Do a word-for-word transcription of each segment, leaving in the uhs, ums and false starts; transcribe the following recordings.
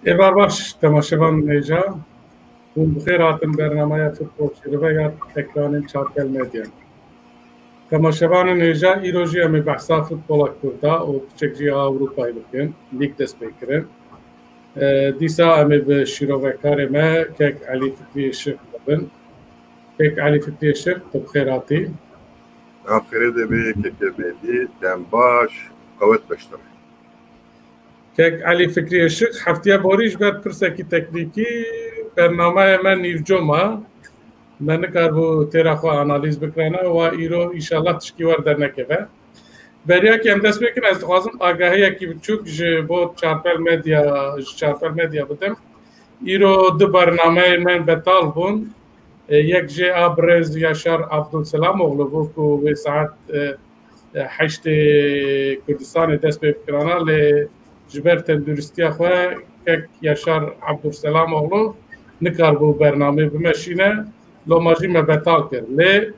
Êvar baş, temaşevanên hêja. Hûn bi xêr hatin bernameya Futbol Şîrove ya ekranên Çarpel Medya. Temaşevanên hêja, îro jî em ê behsa futbola Kurda û piçek jî a Ewropayê bikin. Lîg dest pê kirin. E, dîsa em ê bi şîrovekarê me, kek Elî Fikrî Işik bibin. Kek Elî Fikrî Işik, tu bi xêr hatî. Em xêrê de bê, keke Mêdî, dem baş, qewet beştir. Kek Elî Fikrî Işik, heftiya borî ji ber pirsekî teknîkî bernameya me nîvco ma. Me nikaribû têra xwe analîz bikirana, wa îro îşallah tişkî wer dernekeve. Beriya ku em dest pê kin, ez dixwazim agahiyekî biçûk ji bo Çarpel Medya, ji Çarpel Medya bidim. Îro du bernameyên me betal bûn. E, yek jê a birêz Yaşar Abdulselamoğlu bû ku wê saet, e, e, heştê Kurdistanê dest pê bikirana, lê ji ber tenduristiya xwe kek Yaşar Abdulselamoğlu nikaribû bernameyê bimeşîne, loma jî me betal kir. Lê,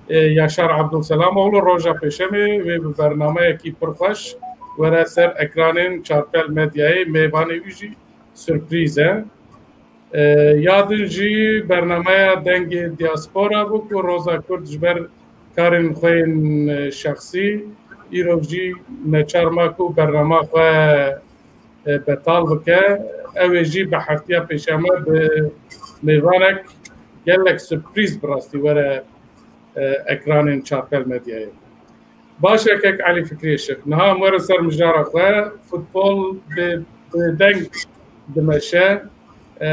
e, Yaşar Abdulselamoğlu roja pêşemê wê bi bernameyekî pir xweş were ser ekranên Çarpel Medyayê, mêvanê wî jî surprîz e. E, ya din jî bernameya Dengê Diaspora bû ku Roza Kurd ji ber karên xwe yên, e, şexsî îro jî neçar ma ku bernama xwe, e, betal bike. Ew ê jî bi heftiya pêşeme bi mêvanek gelek surprîz bi rastî were, e, ekranên Çarpel Medyayê. Baş e, kek Elî Fikrî Işik. Niha em werin ser mijara xwe. Futbol bi, bi deng dimeşe. E,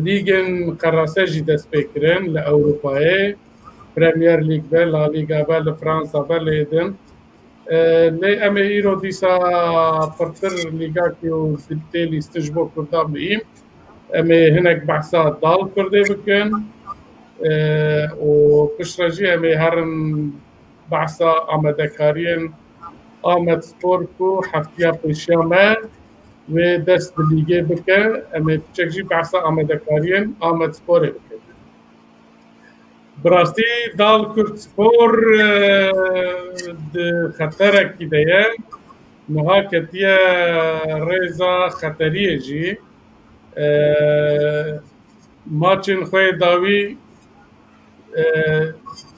lîgên qerase jî dest pê kirin li Ewropayê. Premier League be, La Liga be, li Fransa be, lê din. E, lê em ê îro dîsa pirtir lîgakî û tê lîstin ji bo Kurdan bihîm. Em ê hinek behsa Dal Kurdê bikin. E, û piştre jî em ê herin behsa amadekariyên Amed Spor ku heftiya pêşiya me wê dest bi lîgê bike, em ê piçek jî behsa amadekariyên Amed Sporê bikin. Bi rastî Dal Kurd Spor, e, di xeterekî de ye. Niha ketiye rêza xeteriyê jî. E, maçên xwe yê dawî, e,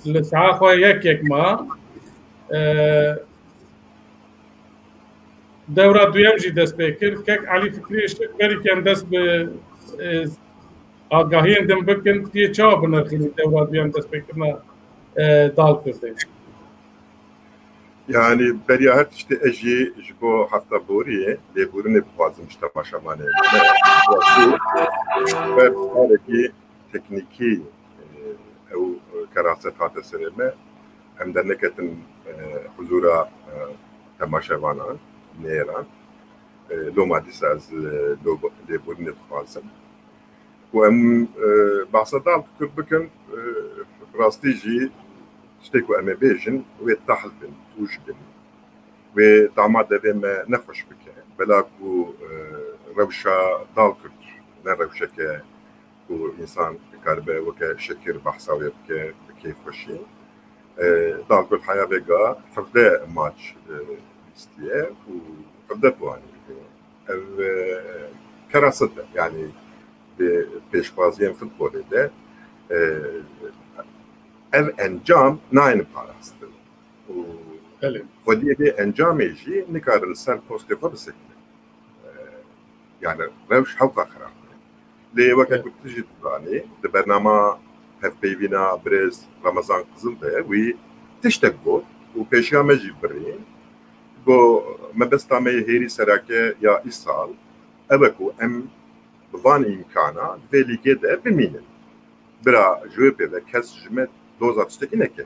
li saha xwe yek yek ma. E, dewra duyem jî dest pê kir. Kek Elî Fikrî Işik, berî ku em dest bi, e, agahiyên din bikin, tu yê çawa binirxînî dewra duyem destpêkirina, e, Dal Kurdê? Yanî beriya her tiştê ez jî ji bo hefta boriyê lêborînê bixwazim ji temaşevanê me. Ber karekî teknîkî, e, ew keraset hate serê me. Em derneketin, e, huzûra, e, temaşevanan, nêran. E, loma dîsa ez, e, lo-, lêborînê dixwazim. Ku em, e, behsa Dal Kurd bikin, e, rastî jî tiştê ku em ê bêjin, wê tehl bin, tûj bin. Wê tama devê me nexweş bike. Bela ku, e, rewşa Dal Kurd ne rewşeke ku însan dikaribe weke şekir behsa wê bike bi kêfxweşî. E, Dal Kurd heya vêga hevdeh maç, e, lîstiye û hevdeh puanî. Ev, e, keraset e. Yanî bi pêşbaziyên futbolê de, e, ev encam nayên parastin. Û Belê. Xwediyê vê encamê jî nikare li ser postê xwe bisekine. E, yani rewş hewqa xirab e. Lê weke Evet. ku tu jî dizanî, di bernama hevpeyvîna birêz Ramazan Qizil de wî tiştek got û pêşiya me jî birî. Got, mebesta me yê hêrî sereke ya îsal ew e ku em bi van îmkana di vê lîgê de bimînin. Bira ji wê pêve kes ji me doza tiştekî neke.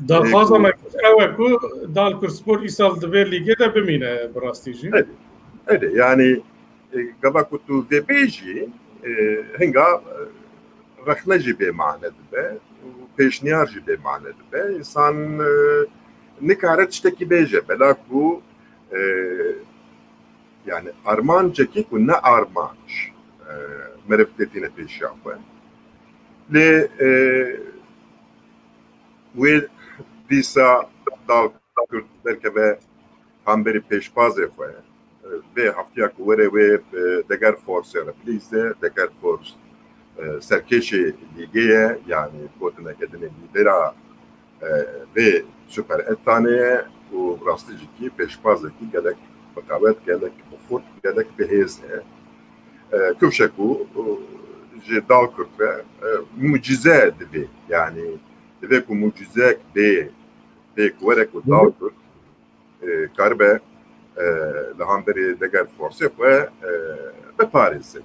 Daxwaza Ê, me ew e ku Dal Kurspor îsal di vê lîgê de bimîne bi rastî jî. Erê, erê, yanî, e, gava ku tu vê bêjî, e, hinga, e, rexne jî bêmane dibe, pêşniyar jî bêmane dibe. Însan, e, nikare tiştekî bêje, bela ku, e, yani armancekî ku ne armanc, e, meriv têtîne pêşiya xwe. Lê, e, wê dîsa Dal Kurd derkeve hemberî pêşbazê xwe, e, vê heftiya ku were wê, e, Deger Force re bilîze, Deger Force, e, serkêşê lîgê ye, yanî gotineke dinê lîdera, e, vê Super Ettanê ye û rastî jî kî pêşbazekî gelek bi qewet, gelek bi xurt, gelek bi hêz e. E, kifşek û, û ji Dalkurt re, e, mucîze divê. Yanî divê ku mucîzeyek bê, bê ku were ku Dalkurt, e, karibe, e, li hemberî Deger Forsê xwe, e, biparêze.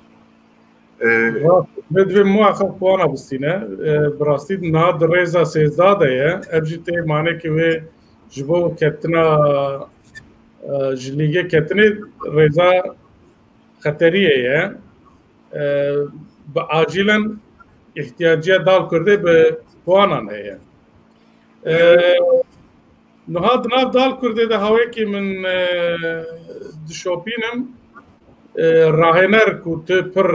E, Rast, vê divê muheqeq wana bistîne. E, bi rastî niha di rêza sêzdeh de ye. Ev jî tê manekê wê ji bo ketina, e, ji lîgê ketinê rêza xeteriyê ye. E, bi acilen îhtiyaciya Dalkurdê bi puanan heye. E, niha di nav Dalkurdê de hawekî min, e, dişopînim, e, rahêner ku tu pir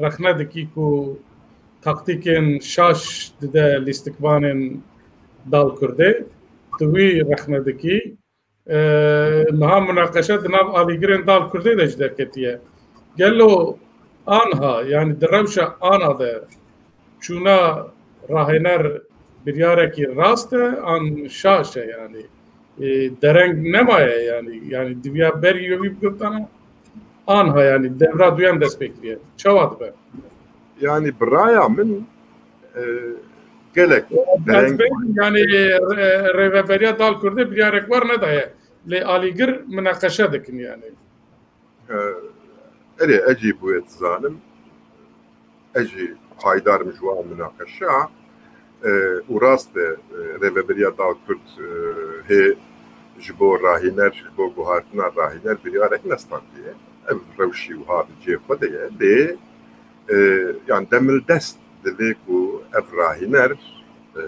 rexne dikî ku taktîkên şaş dide lîstikvanên Dalkurdê, tu wî rexne dikî. E, niha munaqeşe di nav alîgirên Dalkurdê de jî derketiye. Gelo anha, yanî di rewşa ana de çûna rahêner biryarekî rast e an şaş e, yanî, e, dereng nemaye, yanî, yanî diviya berî wî bigirtana anha, yanî devra duyan dest pê kiriye. Çawa dibe? Yanî bi raya min, e, gelek dereng, yanî, e, rêveberiya Dalkurdê biryarek wer nedaye. Lê alîgir minaqeşe dikin yanî. E, erê, ez jî bûye dizanim. Ez jî paydarim ji wan minaqeşa. E, û rast e, e, rêveberiya Dalkurd, e, hê ji bo rahîner, ji bo guhartina rahîner biryarek nestandiye. Ev rewşî wiha di cihê xwe de ye. Lê, e, yan demildest divê ku ev rahîner, e,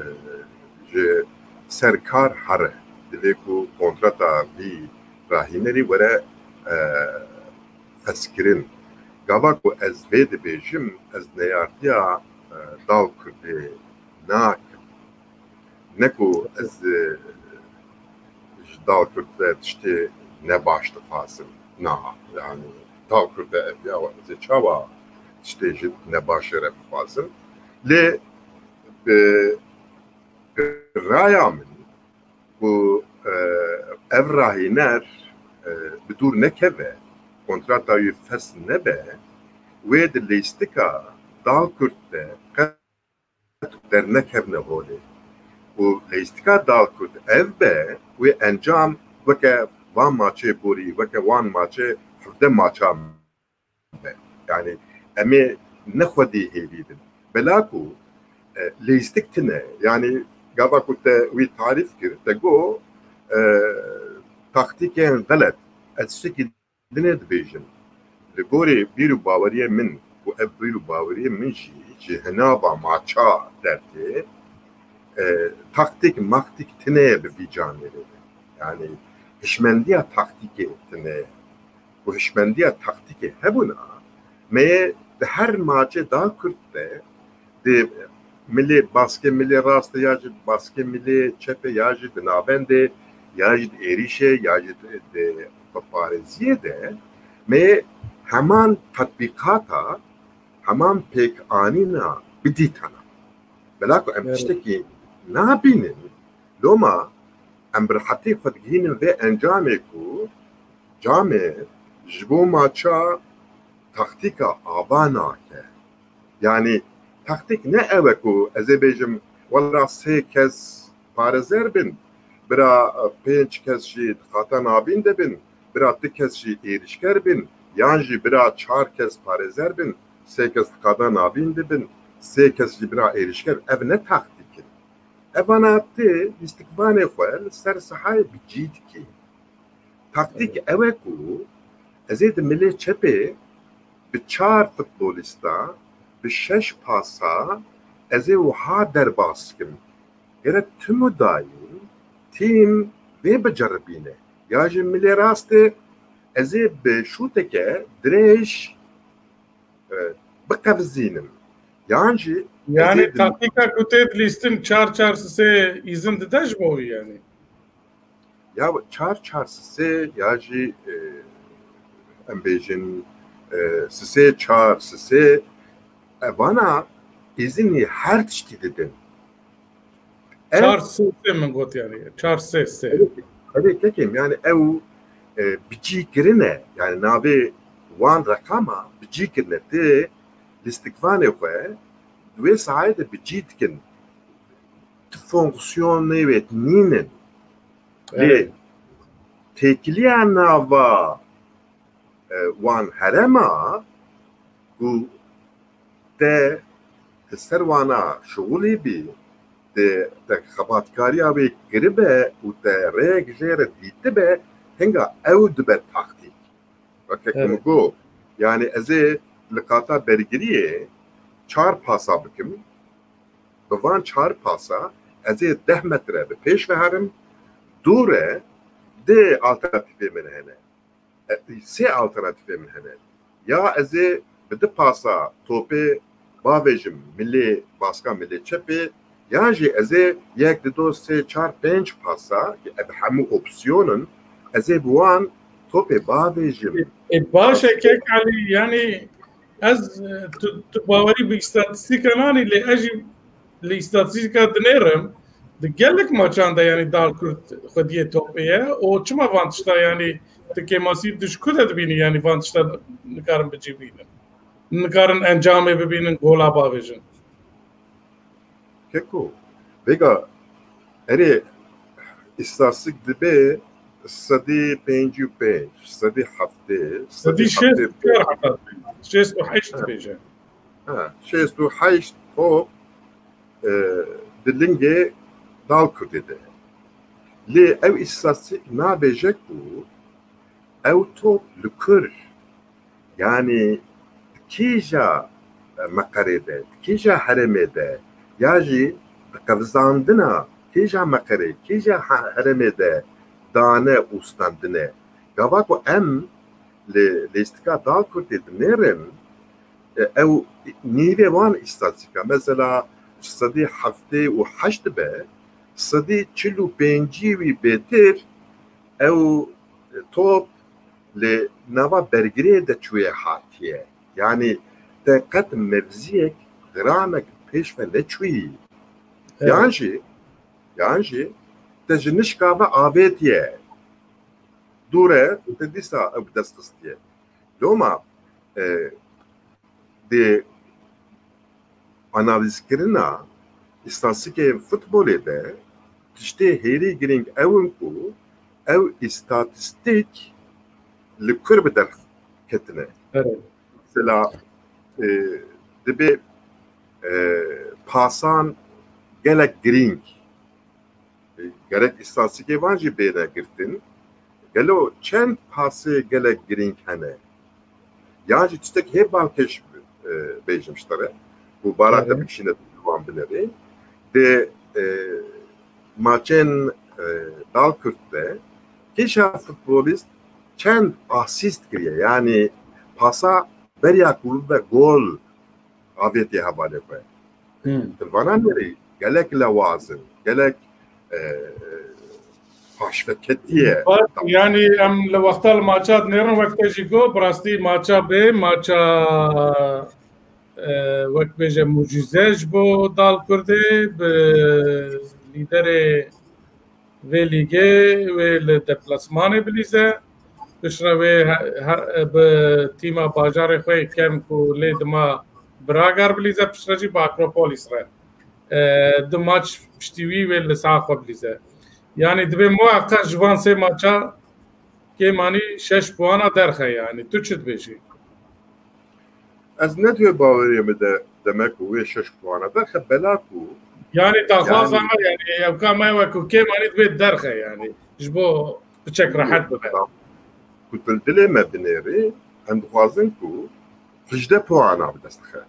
ji ser kar here. Divê ku kontrata vî rahînerî were, e, fezkirin. Gava ku ez vê dibêjim, ez neyartiya, e, Dalkurdê nakim. Ne ku ez, e, ji Dalkurd ve tiştê nebaş dixwazim. Na, yanî Dalkurd ve ev ya ez ê çawa tiştê ji nebaşê re bixwazim. Lê bi, bi raya min ku, e, ev rahîner, e, bi dûr nekeve, kontrata wî fes nebe, wê di lîstika Dalkurd de qet dernekevne holê. Û lîstika Dalkurd ev be, wê encam weke van maçê borî, weke wan maçê hevdeh maça be. Yanî em ê ne xwedî hêvî bin. Bela ku, e, lîstik tine, yanî gava ku te wî tarîf kir, te got, e, taktîkên xelet. Ez tiştekî dinê dibêjim. Li gorî bîr û baweriyê min, ku ev bîr û baweriyê min jî ji hinava maça dertê, e, taktîk maktîk tine ye bi vî canê re. Yanî hişmendiya taktîkê tine ye. Ku hişmendiya taktîkê hebûna, me yê di her maçê Dalkurd de di milê baskê milê rast e, ya jî baskê milê çep e, ya jî di navendê, ya jî di êrîşê, ya jî di, di xweparêziyê de me yê heman tetbîqata, heman pêkanîna bidîtana. Bela ku em Evet. tiştekî nabînin, loma em bi rehetî xwe digihînin vê encamê ku camê ji bo maça taktîka ava nake. Yanî taktîk ne ew e ku ez ê bêjim, wela sê kes parêzer bin, bira pênc kes jî di qata navîn de bin, bira du kes jî êrîşker bin, yan jî bira çar kes parêzer bin, sê kes di qata navîn de bin, sê kes jî bira êrîşker. Ev ne taktîk in. Evana tu lîstikvanê xwe li ser sehayê bi cî dikî. Taktîk ew e ku ez ê di milê çepê bi çar futbolîsta, bi şeş pasa ez ê wiha derbas kim. Gere tim û dayîn tîm vê biceribîne. Ya jî milê rastê ez ê bi şûteke dirêj, e, biqevizînim. Yan jî ez Yanî ê di taktîka ku tê dilîstin çar çar sisê îzin dide ji bo wî yanî? Ya çar çar sisê ya jî, e, em bêjin, e, sisê çar, sisê, e, vana îzinî her tiştî didin. Ev Çar sê sê min got yani. Çar sê sê. Evet, evet, kekim, yani ew, e, bicî kirine, yani navê wan reqama bicî kirine, ti lîstikvanê xwe di wê sahayê de bicî dikin. Ti fonksiyonê wê nînin. Lê Evet. têkiliya nava, e, wan herema ku te, te ser wana şixulî bî, te, te xebatkariya wê kiribe û te rêyek jê re dîtibe, hinga ew dibe taktîk. Weke ku Evet. min got, yani ez ê li qata bergiriyê çar pasa bikim, bi van çar pasa ez ê deh metre bi pêş ve herim, dû re dê alternatîfê min hene. E, sê alternatîfê min hene. Ya ez ê bi du pasa topê bavêjim milê baska milê çepê, yan jî ez ê yek, du, sê, çar, pênc pasa, ev hemû opsiyon in, ez ê bi wan topê bavêjim. E, baş e, Kek Elî, yani ez, e, tu, tu bawerî bi îstatîstîka nanî, lê ez jî li îstatîstîka dinêrim, di gelek maçan de, yani, Dalkurd xwediyê topê ye. Û çima van tişta, yani, tu kêmasî tu ji ku de dibînî, yani, van tişta nikarin bi cî bînin? Nikarin encamê bibînin, gola bavêjin? Keko, vêga, erê, îstatîstîk dibe sedî pêncî û pênc, sedî heftê, Sedî şêst û çar heta şêst û heşt Ha. bêje. Ha, şêst û heşt top, e, di lingê Dalkurdê de. Lê ew îstatîstîk nabêje ku ew top li kur, yanî di kîja, e, meqerê de, di kîja herêmê de, ya jî di qevizandina kîja meqerê, kîja he-, herêmê de dane û standine. Gava ku em li lîstika Dalkurdê dinêrin, e, ew nîvê wan îstatîstîka, mesela ji sedî heftê û heşt be, sedî çil û pêncî wî bêtir ew top li nava bergirê de çûye hatiye. Yanî te qet mevziyek, gramek pêş ve neçûyî. Evet. Yan jî, yan jî te ji nişka ve avêtiye. Dûre te dîsa ew bi dest xistiye. Loma, e, di analîzkirina îstatîstîkê futbolê de tiştê hêrî girîng ew in ku ew îstatîstîk li kur bi derketine. Evet. Mesela, e, dibe, e, pasan gelek girîng, e, gerek îstatîstîkê van jî bêne girtin. Gelo çend pasê gelek girîng hene? Yan jî tiştek hê balkêş, e, bêjim ji te re, ku bara te Evet. bikişîne wan binêrî. Di, e, maçên, e, Dalkurd de kîja futbolîst çend asîst kiriye? Yanî pasa beriya ku bibe gol avêtiye hevalê xwe. Hmm. Di vana nêrî gelek lewaz in, gelek, e, paşveketiye. Yanî em li wexta li maça dinêrin, wek te jî got, bi rastî maça bê, maça, e, wek bêje mucîze ji bo Dalkurdê, bi lîderê vê lîgê wê li deplasmanê bilîze. Piştre wê he-, he-, bi tîma bajarê xwe kevn ku lê dima Bragar bilîze, piştre jî bi Akropolis re. E, du maç piştî wî wê li saha xwe bilîze. Yanî dibê muheqeq ji van sê maça kêmanî şeş puana derxe yanî. Tu çi dibêjî? Ez ne di wê baweriyê min de demek ku wê şeş puana derxe, bela ku Yanî daxwaza Yanî me, yanî ew ka me wek ku kêmanî divê derxe yanî. Ji bo piçek rehet bibe. Ku dil dilê me binêrî, em dixwazin ku hejdeh puana bi dest dixe.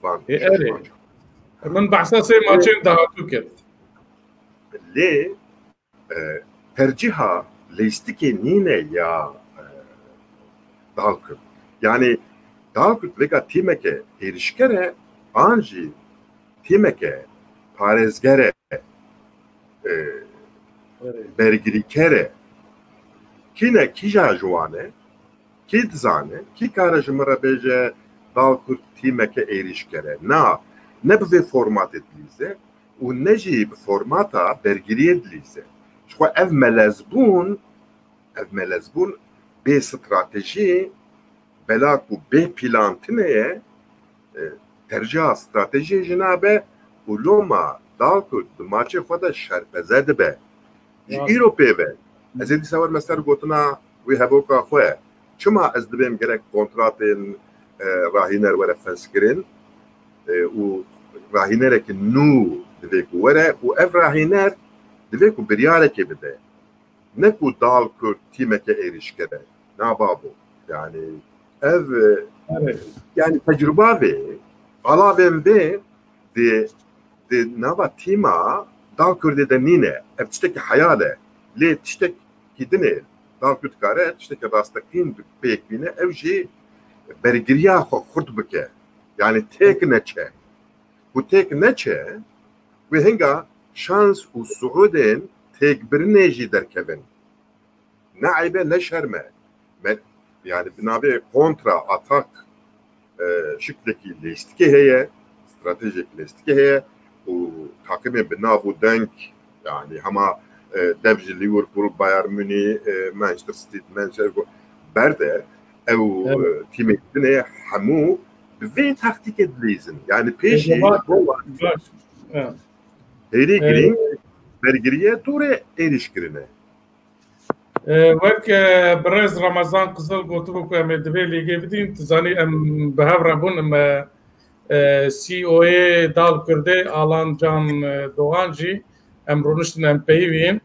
Van Ê, şeş erê. maça. Min behsa sê maçên dahatû kir. Lê e, tercîha lîstikê nîne ya, e, Dalkurd. Yanî Dalkurd vêga tîmeke êrişker e, an jî tîmeke parêzger e, e, Evet. bergirîker e. Kî ne, kîja ji wan e? Kî dizane, kî kare ji min re bêje Dalkurd tîmeke êrîşker e? Na, ne bi vê formatê dilîze û ne jî bi formata bergiriyê dilîze. Ji xwe ev melezbûn, ev melezbûn bê stratejî, bela ku bê pîlan tune ye, e, terciha stratejiyê jî nabe û loma Dalkurd di maçê xwe de şerpeze dibe. Ji Rast. îro pê ve, ez ê dîsa werime ser gotina wî hevoka xwe. Çima ez dibêm gerek kontratên, e, rahîner were fezkirin, e, û rahînerekî nû divê ku were û ev rahîner divê ku biryarekê bide. Ne ku Dalkurd tîmeke êrîşker e. Na babo. Yani ev, e, Evet. yani tecrüba vê, alavên vê di, di nava tîma Dalkurdê de nîne. Ev tiştekî heyal e. Lê tiştekî din e. Dalkurd kare tiştekî rasteqîn pêk bîne. Ev jî bergiriya xwe xurt bike. Yani têk neçe. Ku têk neçe, wê hinga şans û suudên têkbirinê jî derkevin. Ne eyb e, ne şerm e. Me, yani bi navê kontra atak, e, şiklekî lêstikê heye, stratejiyek lêstikê heye û takimên bi nav û deng, yani hema, e, dev ji Liverpool, Bayern Munî, e, Manchester City, Manchester berde ew, Evet. e, tîmê din ê hemû bi vê taktîkê dilîzin. Yani pêşî Êzema- bo wan Baş. Evet. hêrî Ee, girîng bergiriyê dûrê êrîş kirine. E, wek, e, birêz Ramazan Qizil gotibû ku em ê di vê lîgê bidîn, tu zanî em bi hev re bûn, em, e, e, C E O'yê Dal Kurdê Alan Can, e, Doğan jî em rûniştin, em peyivîn.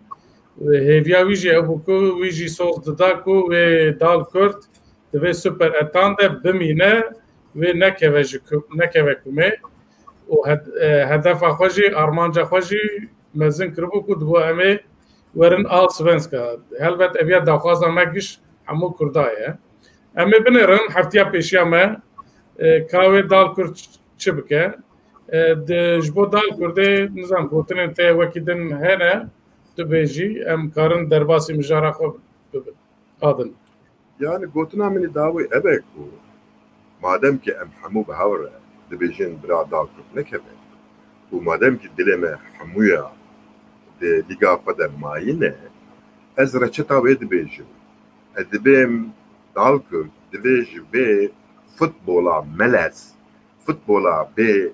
E, hêviya wî jî ew bû ku wî jî soz dida ku wê Dal Kurd di vê Super Etan de bimîne, wê nekeve ji ku-, nekeve kumê. Û hed-, e, hedefa xwe jî, armanca xwe jî mezin kiribû ku dibo em ê werin Allsvenska. Helbet ev ya daxwaza me giş hemû Kurda ye. Em ê binêrin heftiya pêşiya me, e, ka wê Dal Kurd çi bike. E, di, ji bo Dal Kurdê nizam gotinên te wekî din hene, tu bêjî, em karin derbasî mijara xwe bibin. Adin. Yani gotina min ê dawî ev e ku madem ki em hemû bi hev re dibêjin bira Dal Kurd nekeve û madem ki dilê me hemûya di lîga xwe de mayîn e, ez reçeta wê dibêjim. Ez dibêm Dal Kurd divê ji vê futbola melez, futbola bê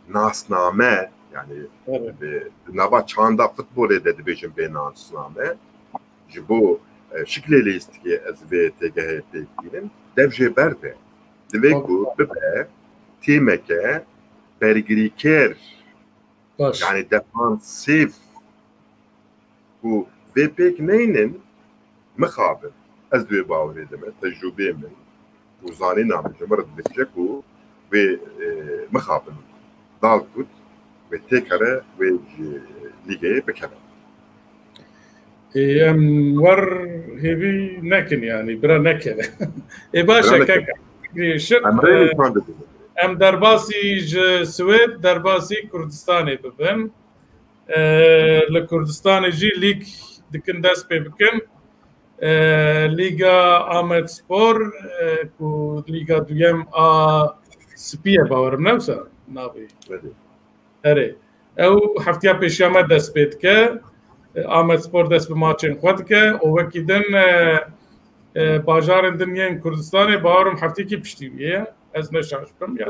nasname, yani Evet. bi, di nava çanda futbolê de dibêjin bê nasname, ji bo, e, şiklê lêstikê ez vê têgehê pêk tînim, dev jê berde. Divê ku Tamam. bibe tîmeke bergirîkêr, Baş. yani defansîf, ku vê pêk neynin, mixabin. Ez di wê bawerê de me, tecrûbeyê min û zanîna min ji min re dibêje ku vê, e, mixabin. Dal Kurd wê têkere wê ji lîgeyê bikeve. Ê, em wer hêvî nekin, yani, bira nekeve. Ê, baş Bira e, nekeve. kaka. Ê, şir, Em rê e, nîşan didin. em derbasî ji Swêd, derbasî Kurdistanê bibin. E, li Kurdistanê jî lîg dikin dest pê bikin. E, Lîga Amedspor, e, ku Lîga Duyem a Spî ye, bawerim ne wisa navê. Belê. Erê. Ew heftiya pêşiya me dest pê dike. E, Amedspor dest bi maçên xwe dike. Û wekî din, e, e, bajarên din yên Kurdistanê, bawerim heftiyekî piştî wî ye. Ez ne şaş bim ya.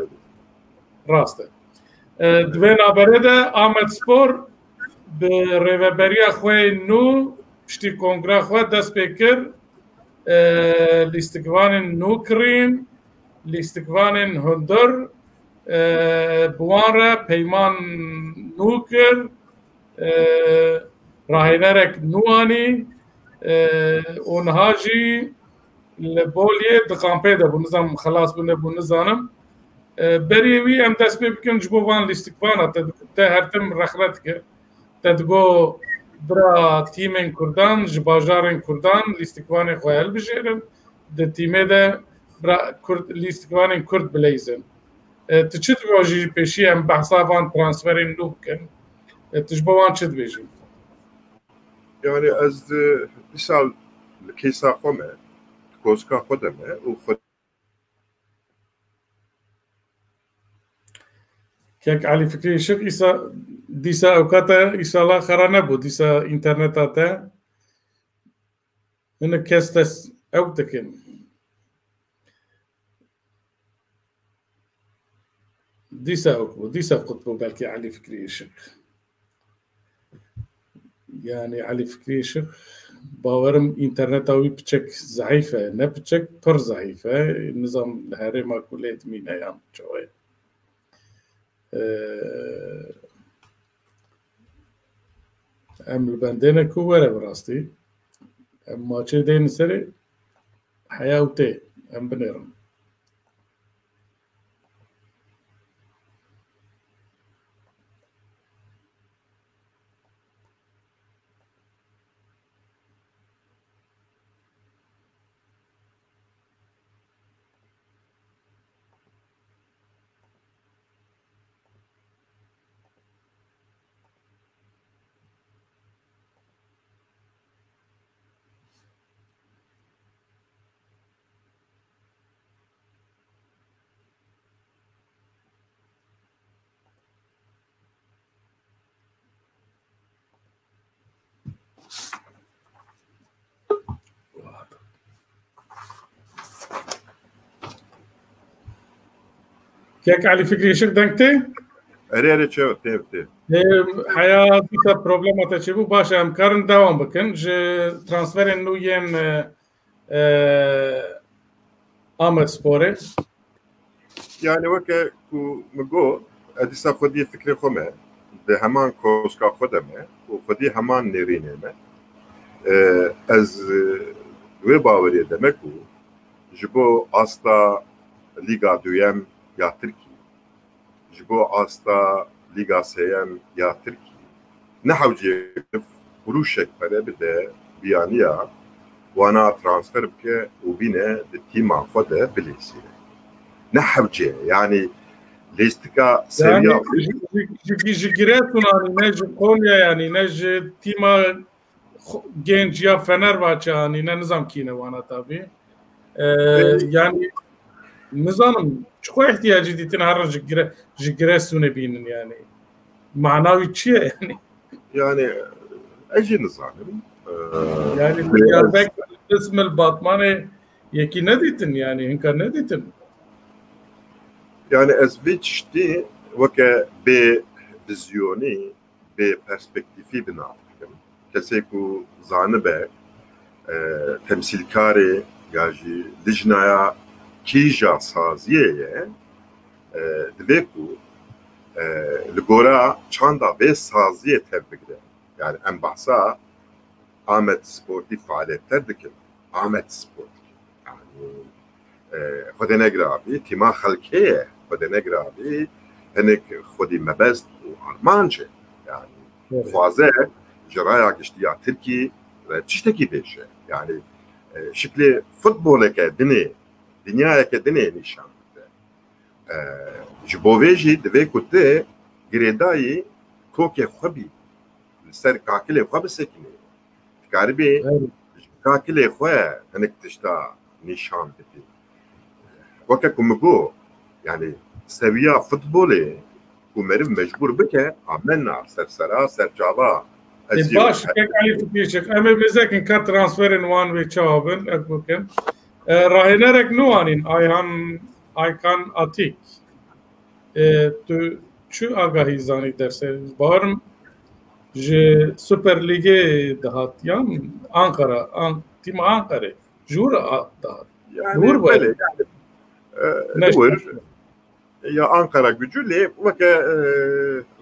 Rast e. E, di vê navberê de Amedspor bi rêveberiya xwe yê nû piştî kongra xwe dest pê kir. E, lîstikvanên nû kirîn, lîstikvanên hundir, e, bi wan re peyman nû kir, e, rahênerek nû anî, e, û niha jî li Boliyê di kampê de bû, nizam xilas bû nebû, nizanim. E, berî wî em dest pê bikin ji bo van lîstikvana te, te her tim rexne dikir. Te digo bira tîmên Kurdan ji bajarên Kurdan lîstikvanê xwe hilbijêrin, di tîmê de bira Kurd, lîstikvanên Kurd bileyzin. E, tu çi dibêjî pêşî em behsa van transferên nû bikin? E, tu ji bo wan çi dibêjî? Yani ez, e, dîsa li kêsa xwe me, tu koska xwe de me û xwe Kek Elî Fikrî Işık îsa dîsa ewkate îşala xera nebû, dîsa înterneta te hinek kes te ew dikin. Dîsa ew bû, dîsa qut bû belkî Elî Fikrî Işık. Yani Elî Fikrî Işık, bawerim înterneta wî piçek zehîf e, ne piçek, pir zehîf e. Nizam li herêma ku lê dimîne yan çawa ye. Ee, em li bendê ne ku were bi rastî. Em maçê deyne serê heya û tê. Em binêrin. Kek Elî Fikrî Işık deng tê? Erê, erê, çew, tê, tê. Ê, heya dîsa problema te çêbû. Baş e, em karin dewam bikin. Ji transferên nû yên, e, e, Amedsporê. Yani weke ku min got, ez dîsa xwediyê fikrê xwe me, di heman koska xwe de me û xwediyê heman nêrînê me. E, ez, e, wê baweriyê de me ku ji bo asta Lîga Duyem ya Tirkî, ji bo asta Lîga Sêyem ya Tirkî, ne hewcê qurûşek pere bide biyaniya wana transfer bike û bîne di tîma xwe de bilîsîne. Ne hewcê, yani lîstika seviya. Yani ji, ji, ji, ji Giresun anî, ne ji Konya yani, ne ji tîma xo-, genç ya Fenerbahçe anî, ne nizam kî ne wana tabi. Ee, yani nizanim çiqo ihtiyacî dîtin her ji Gire-, ji Giresunê bînin yani. Mana wî çi ye yani? Yani ez jî nizanim. Ee, Yani ez Diyarbekir, Îsmil, Batmanê yekî nedîtin yani, hinka nedîtin. Yani ez vê tiştî weke bê vizyonî, bê perspektîfî bi nav dikim. Kesê ku zanibe, e, temsîlkarê ya jî lijnaya kîja saziyê ye, e, divê ku, e, li gora çanda vê saziyê tev bigire. Yani em behsa Amed Sportî faaliyetler dikin. Amed Sport. Yani, e, Xwedê negirabî, tîma xelkê ye. Xwedê negirabî, hinek xwedî mebest û armanc e. Yani, Evet. Xwaze ji raya giştî ya Tirkî re tiştekî bêje. Yani, e, şiklê futboleke dinê, dinyayeke dinê nîşan bide. E, ji bo vê jî divê ku tu girêdayî kokê xwe bî, li ser kakilê xwe bisekinî. Dikaribî Evet. ji kakilê xwe hinek tişta nîşan bidî. Weke ku min got, yani seviya futbolê ku meriv mecbûr bike, amenna, sersera, serçava. Ez Ê, jî baş, kek Elî Fikrî Işık. Em ê mêzekin ka transferên wan wê çawa bin, ez bikim. E, rahênerek nû anîn, Ayhan, Aykan Atik. E, tu çi agahî zanî dersê? Bawerim ji Super Lîgê dihat, yan Ankara, An-, tîma Ankarê. Ji wir a-, dihat. Yani, Ji wir bû. Belê, yani, e, Ne ji wir. Ya Ankara Gücü lê weke, e,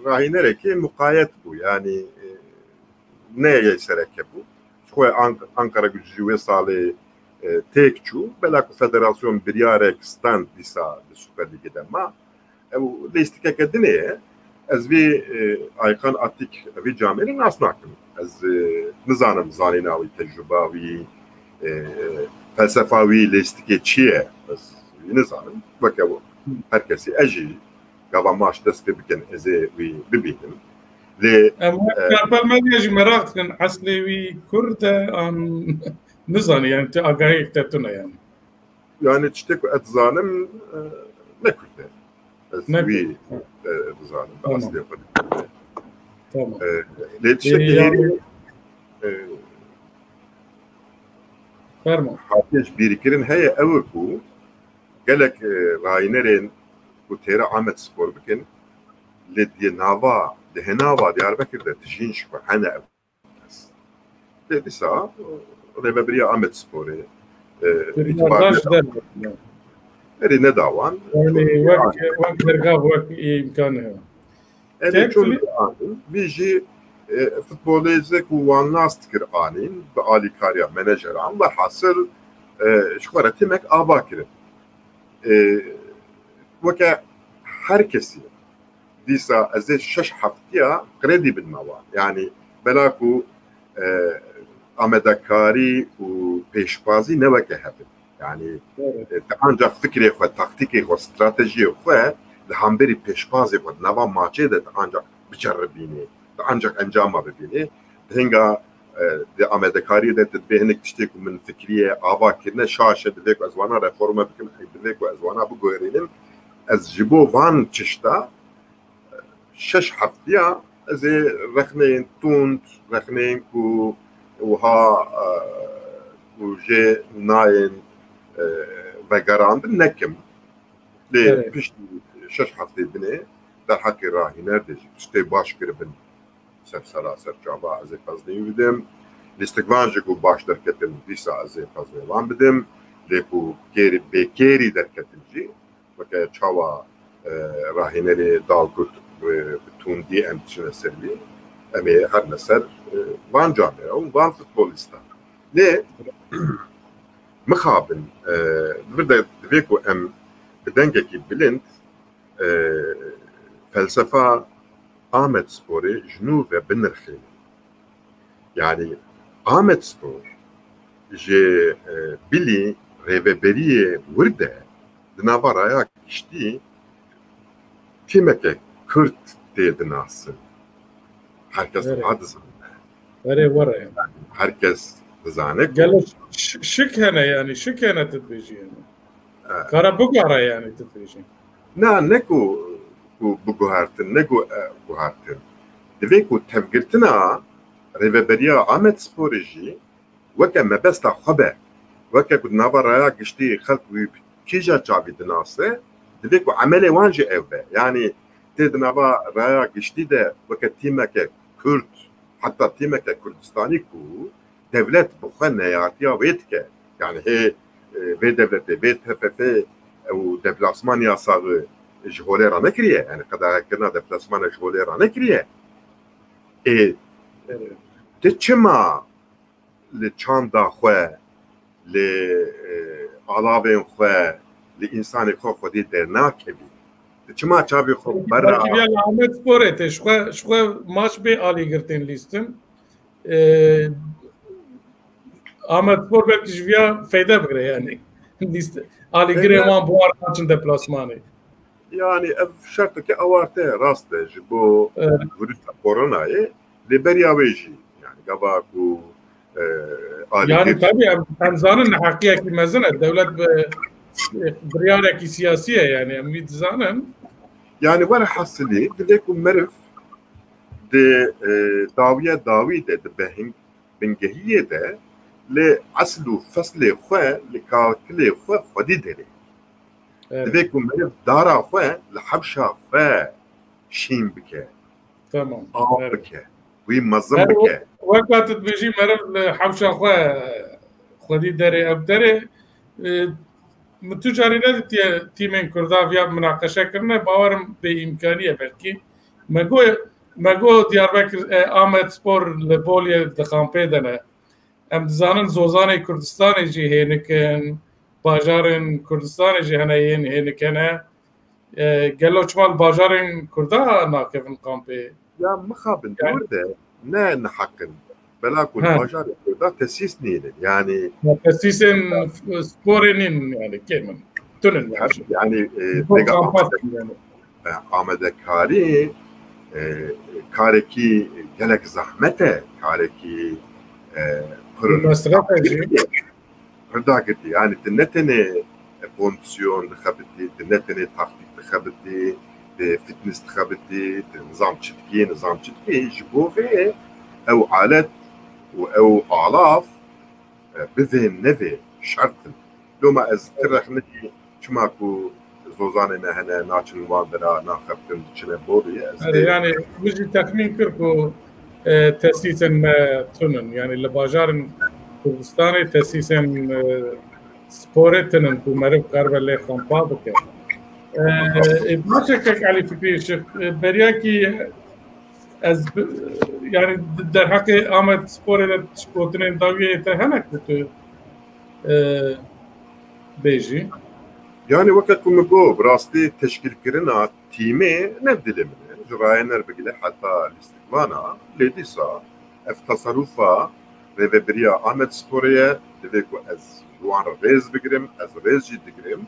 rahînerekê muqayet bû. Yani, e, ne yek sereke bû. Xwe Ank-, Ankara Gücü jî wê salê, e, têk çû. Bela ku federasyon biryarek stand dîsa di Super Lîgê de ma. Ew lîstikeke dinê ye. Ez vê, e, Aykan Atik, vê camêrê nas nakim. Ez, e, nizanim zanîna wî, tecrûba wî, e, felsefa wî, lîstikê çi ye? Ez wî nizanim. Weke her kesî, ez jî gava maç dest pê bikin, ez ê wî bibînim. Lê, Em wek e, Karpel Medya jî meraq dikin, eslê wî Kurd e, an Nizanî, yani tu agahiyek te tune yani. Yani tiştê ku ez dizanim, e, ne Kurd e. Ez Ne wî, Kurd, ha. e, dizanim. Tamam. Aslê xwe ne Kurd e. Tamam. E, lê tiştekî Ee, yani- hêrî, e, Fermo. hatiye ji bîrkirin heye ew e ku gelek, e, rayînerên ku têre Amed Spor bikin, lê di nava, di hinava Diyarbekir de tijîn ji xwe hene ew kes. Lê dîsa, e, rêveberiya Amed Sporê, e, Kurdiya îtibar daş neda. der. Erê neda wan. Yani Çûn wek, anîn. wek dergav, wek îmkan heye. Erê Tek çûn fili- anîn. Vî jî, e, futbolê zê ku wan nas dikir anîn, bi alîkariya menajeran. Velhasil, e, ji xwe re tîmek ava kirin. E, weke her kesî dîsa ez ê şeş heftiya kredî bidime wan. Yani bela ku, e, amadekarî û pêşbazî ne weke hev in. Yani, Evet. e, te ancak fikrê xwe, taktîkê xwe, stratejiyê xwe li hemberî pêşbazê xwe di nava maçê de te ancak biceribînî, te ancak encama bibînî. Di hinga, e, di amadekariyê de tu dibê hinek tiştê ku min fikriye, ava kirine, şaş e, divê ku ez wana reforme bikim, divê ku ez wana biguherînim. Ez ji bo van tişta şeş heftiya ez ê rexneyên tund, rexneyên ku wiha, e, ku jê nayên, e, vegerandin nekim. Lê Evet. piştî şeş heftê dinê derheqê rahîner de jî tiştê baş kiribin ser sera ser çava ez ê xezinê wî bidim. Lîstikvan jî ku baş derketin dîsa ez ê xezinê wan bidim. Lê ku kêrî bêkêrî derketin jî weke çawa, e, rahînerê Dalkurt, e, bi tundî em diçine ser wî, em ê herine ser, e, van camêra û van futbolîstan. Lê mixabin, e, vir de divê ku em bi dengekî bilind, e, felsefa Amed Sporê ji nû ve binirxînin. Yani Amed Spor ji, e, bilî rêveberiyê wir de di nava raya giştî tîmeke Kurd tê dinasin. Herkes Evet. wiha dizane. Erê were. Herkes dizane ku Gelo ş-, şik hene yani, şik hene tu dibêjî yani. Evet. Kara bigara yani tu dibêjî. Na, ne ku, ku biguhertin, ne ku, e, guhertin. Divê ku tevgirtina rêveberiya Amed Sporê jî weke mebesta xwe be. Weke ku di nava raya giştî xelk wî bi kîja çavî dinase, divê ku emelê wan jî ew be. Yani tê di nava raya giştî de weke tîmeke Kurd, heta tîmeke Kurdistanî ku dewlet bi xwe neyartiya wê dike. Yani hê, e, vê dewletê, vê T F F ew deplasman yasağı ji holê ranekiriye. Yani qedexekirina deplasmana ji holê ranekiriye. Ê, Evet. tu çima li çanda xwe, li, e, alavên xwe, li însanê xwe xwedî dernakevî? Tu çima çavê xwe bera? Belkî ya li Amed Sporê tê, ji xwe, ji xwe maç bê alîgirtên lîstin. Ee, Amed Spor belkî ji viya feyde bigire yani. Lîst-, alîgirê Evet. wan bi wan re naçin deplasmanê. Yani ev şerteke awarte rast e ji bo Evet. virüsa koronayê, lê beriya wê jî, yani gava ku, e, Yani alîgir tabii em, em zanin neheqiyekî mezin e. Dewlet bi, e, biryarekî siyasî ye yani, em wî dizanin. Yani were hesilî, divê ku meriv di, e, dawiye dawî de, di behing-, bingehiyê de li esl û feslê xwe, li kakilê xwe xwedî derê. Evet. Divê ku meriv dara xwe li hewşa xwe şîn bike, Tamam. av Evet. bike, wî mezin Her bike. Weka tu dibêjî meriv li hewşa xwe xwedî derê ev derê. E, min tu carî nedîtiye tîmên Kurda viya minaqeşe kirine, bawerim bê îmkanî ye belkî. Me got, me got Diyarbekir, e, Amed Spor li Boliyê di kampê de ne. Em dizanin zozanê Kurdistanê jî hênik in, bajarên Kurdistanê jî hene yên hênik hene. E, gelo çima li bajarên Kurda nakevin kampê? Ya mixabin, Yani dûr de ne neheq in. Bela ku li Ha. bajarê Kurda tesîs nînin. Yani Ya tesîsên sporê nîn yani kêm in. Tunin yani. Yani, e, Bu pêga kampas amade-, yani. e, amadekarî, e, karekî gelek zehmet e, karekî, e, Mesrefe jî. Pir dagirtî. Yani tu ne tenê kondisyon dixebitî, tu ne tenê taktîk dixebitî, tu fitness dixebitî, tu nizam çi dikî, nizam çi dikî. Ji bo vê ew alet û ew alav, e, bivê nevê şert in. Loma ez ti rexne çima ku zozanê me hene, naçin wan dera, naxebtin, diçine borî. Ez Erê, vê yani min jî texmîn kir ku, e, tesîsên me tun in. Yani li bajarên Kurdistanê tesîsên, e, sporê tun in ku meriv karibe lê xempa bike. E, e, baş e kek Elî Fikrî Işık, e, beryakî ez bi-, yani derheqê Amed Sporê de tişt gotinên dawiyê te hene ku tu, e, bêjî? Yani weke ku min got, bi rastî teşkîlkirina tîmê ne dilê min e. Ji Ryanair bigire heta Lîstikvana, lê dîsa ev teserrufa rêvebiriya Amed Sporê ye, divê ku ez ji wan re rêz bigirim, ez rêz jî digirim.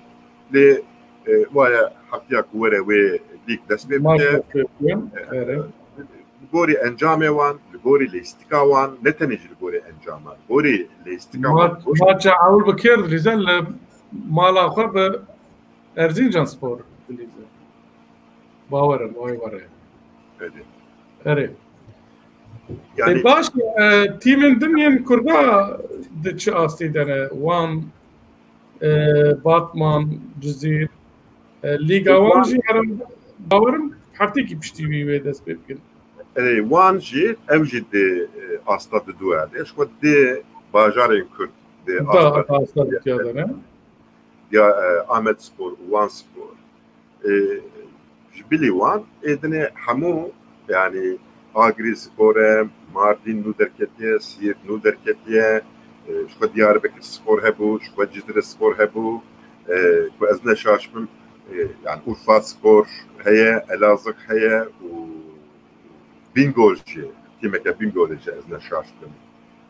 Lê, e, waye heftiya ku were wê lîg dest pê bike. Maç dest pê bike, E, erê. Li gorî encamê wan, li gorî lêstika wan, ne tenê jî li gorî encama, li gorî lêstika wan. Ma-, maça ewil bi kê re dilîze? Li mala xwe bi Erzincan Spor dilîze. Bawer im, wayê were. Erê. Erê. Yani E, baş, e, tîmên din yên Kurda di çi astî de ne? Wan, e, Batman, Cizîr, e, Lîga wan jî herin, bawer im heftekî piştî wî wê dest pê bikin. E, wan jî, ew jî di, e, asta di dû de. Ji xwe di bajarên Kurd di Da, asta asta di tiya de ne? Ya, e, Amed Spor û Wan Spor. E, ji bilî wan, ê dinê hemû, yani Agirî Spor e, Mardîn nû derketiye, Siirt nû derketiye, e, ji xwe Diyarbekir Spor hebû, ji xwe Cizre Spor hebû, e, ku ez ne şaş bim, e, yani Urfa Spor heye, Elazığ heye û Bingol jî, tîmeke Bingolê jî ez ne şaş bim.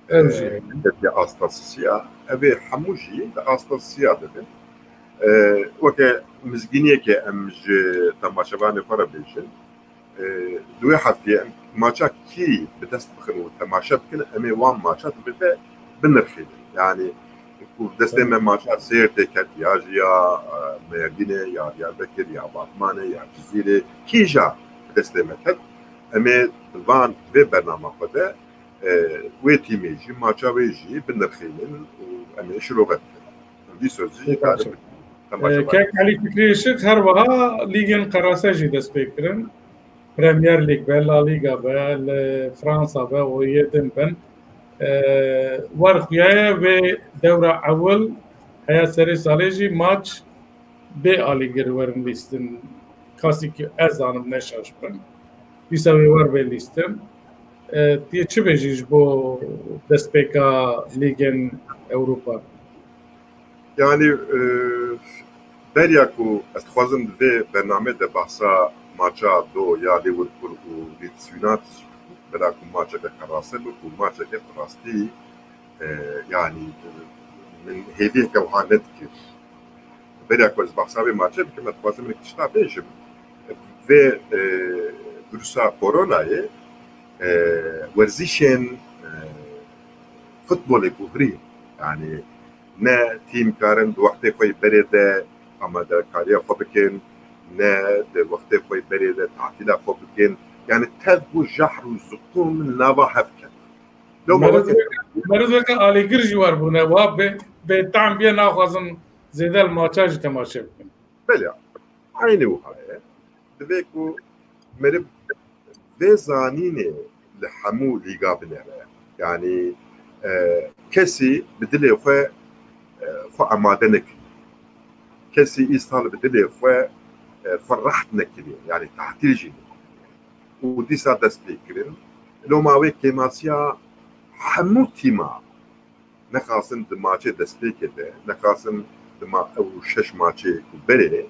Ev jî. E, ketiye asta sisiya. Ev ê hemû jî di asta sisiya de bin. E, weke mizgîniyekê em ji temaşevanê xwe re bêjin. E, di wê hefteyê em maça kî bi dest bixin û temaşe bikin, em ê wan maça di vê de binirxînin. Yani ku destê me maça Sêrtê ket, ya jî ya, e, Mêrdînê, ya Diyarbekir, ya Batmanê, ya Cizîrê, kîja bi destê me ket, em ê van vê bernama xwe de, e, wê tîmê jî, maça wê jî binirxînin û em ê şirove bikin. Em vî sozî jî karin bikin. Temaşevan. E, kek Elî Fikrî Işık, her wiha lîgên qerase jî dest pê kirin. Premier League be, La Liga be, li Fransa be û yê din bin. E, wer xuyaye vê dewra ewil heya serê salê jî maç bê alîgir werin lîstin. Kasî ki ez zanim ne şaş bin. Dîsa wê wer bê lîstin. E, tu yê çi bêjî ji bo destpêka lîgên Ewropa? Yani, e, beriya ku ez dixwazim di vê bernamê de behsa maça do ya Liverpool û Leeds United jî bikim. Bera ku maçeke qerase bû, ku maçeke bi rastî, e, yani, min hêviyeke wiha nedikir. Beriya ku ez behsa vê maçê bikim, ez dixwazim hinek tişta bêjim. Vê, e, vîrusa koronayê, e, werzîşên, e, futbolê ku hirî, yani ne tîm karin di wextê xwe yê berê de amadekariya xwe bikin, ne di wextê xwe yê berê de tatîla xwe bikin. Yani tev bû jehr û ziqûm nava hev ket. Loma Meriz weke weke, meriz weke alîgir jî wer bûne. Wa bê, bêtehm bûye, naxwazin zêde li maça jî temaşe bikin. Belê, eynî wiha ye. Divê ku meriv vê zanînê li hemû lîga binêre. Yani, e, kesî bi dilê xwe, e, xwe amade nekiriye. Kesî îsal bi dilê xwe, e, xwe reht nekiriye. Yani tahtîl jî nekiriye. Û dîsa dest pê kirin. Loma wê kêmasiya hemû tîma nexasin di maçê destpêkê de, nexasin di ma-, ew şeş maçê ku berê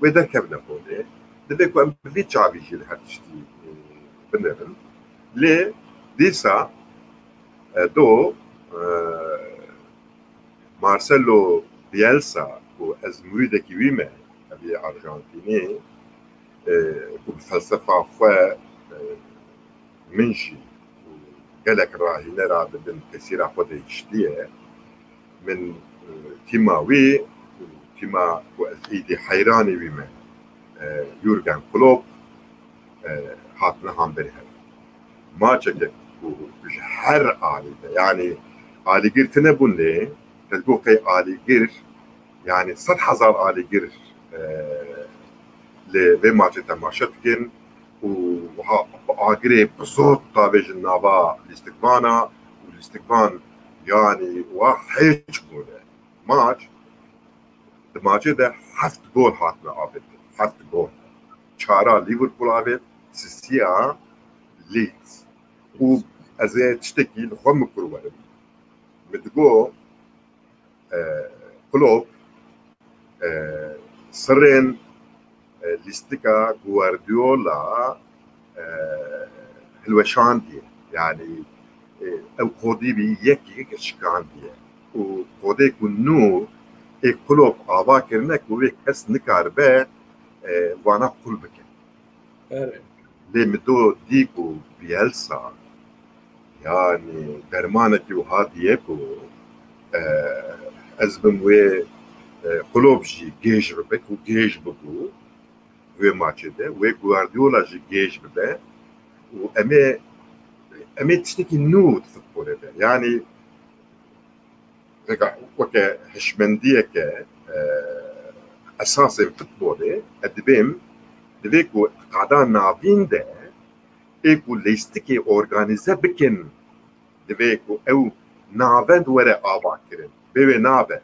wê derkevine holê. Divê ku em bi vî çavî jî li her tiştî, e, binêrin. Lê dîsa, e, do, e, Marcelo Bielsa, ku ez murîdekî wî me, ev yê Arjantînî, e, ku bi felsefa xwe, e, min jî û gelek rahîne radibin tesîra xwe de hiştiye. Min, e, tîma wî, tîma ku ez êdî heyranî wî me, e, Jurgen Klopp, e, hatine hemberî hev. Maçeke ku ji her alî de, yanî alîgir tune bûn lê, te digot qey alîgir, yanî sed hezar alîgir, e, li vê maçê temaşe dikin û wiha bi agirê bi zot davêjin nava lîstikvana û lîstikvan, yanî wa hêç bûne. Maç, di maçê de heft gol hatine avêtin. Heft gol. Çara Liverpool avêt, sisiya Leeds. Û ez ê tiştekî li xwe mikur werim. Min digot, e, Klopp, e, sirên, e, lîstika Guardiola, e, hilweşandiye. Yanî, e, ew kodî bî yek yek şikandiye. Û kodê ku nû ê Klopp ava kirine ku wê kes nikaribe, e, wana qul bike. Erê. Lê min do dî ku Bielsa, yanî dermanekî wiha diye ku, e, ez bim wê, e, Klopp jî gêj bibe ku gêj bibû wê maçê de, wê Guardiola jî gêj bibe û em ê, em ê tiştekî nû di futbolê de. Yanî, Vêga weke hişmendiyeke, e, esasên futbolê, ez dibêm, divê ku qada navîn de ê ku lîstikê organîze bikin, divê ku ew navend were ava kirin. Bê wê nabe.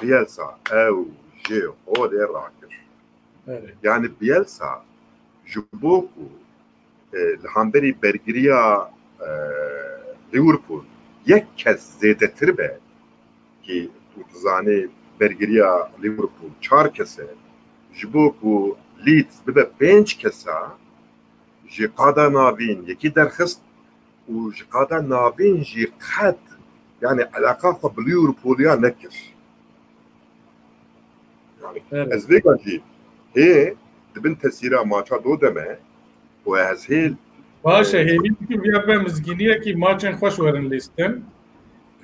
Bielsa ew jê holê rakir. Erê. Yanî Bielsa ji bo ku, e, li hemberî bergiriya, e, Liverpool yek kes zêdetir be, kî tu dizanî bergiriya Liverpool çar kes e, ji bo ku Leeds bibe pênc kesa, ji qada navîn yekî derxist û ji qada navîn jî qet, yanî, eleqa xwe bi Liverpooliya nekir. Yanî, Evet. ez vêga jî hê di bin tesîra maça do de me û ez hê, Baş e, e, hêvî dikim viya be mizgîniyekî maçên xweş werin lîstin.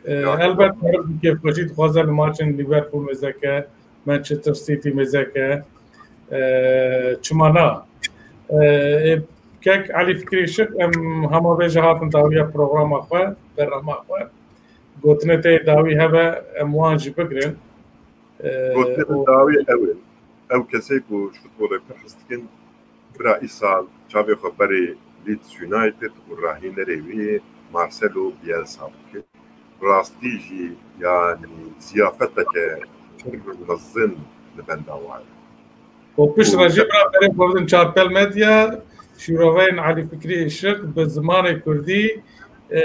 E, Ya, elbet tamam. Meriv bi kêfxweşî dixwaze li maçên Liverpool mêzeke, Manchester City mêzeke, e, çima na? E, e, kek Elî Fikrî Işik, em hema vê jî hatin dawiya programa xwe, berhema xwe. Gotinê te yê dawî hebe, em wan jî bigirin. E, Gotinê min o dawî ew in. Ew kesê ku ji futbolê pir hez dikin, bira îsal çavê xwe berê Leeds United û rahînerê wî Marcelo Bielsa bike. Rastî jî, yanî, ziyafeteke pir mezin li benda wan e. Û pişt Û re jî bira berê xwe bidin Çarpel Medya, şîroveyên Elî Fikrî Işik bi zimanê kurdî, e,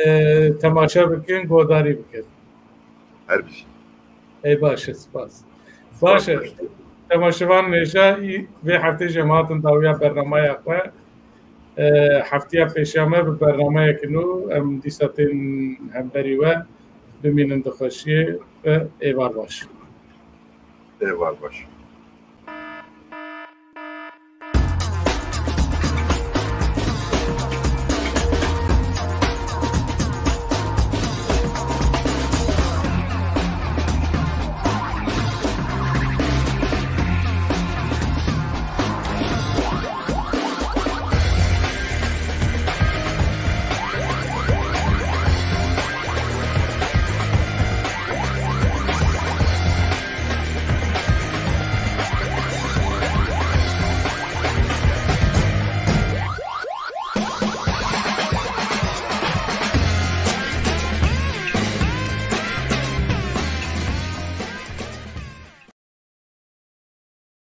temaşe bikin, guhdarî bikin. Her bijî. Ey baş e, spas. Spas, Baş e. Temaşevan hêja, vê heftê jî em hatin dawiya bernamaya xwe. E, heftiya pêşiya me bi bernameyeke nû em dîsa tên hemberî we. Bimînin di xweşiyê ve, êvar baş. Êvar baş.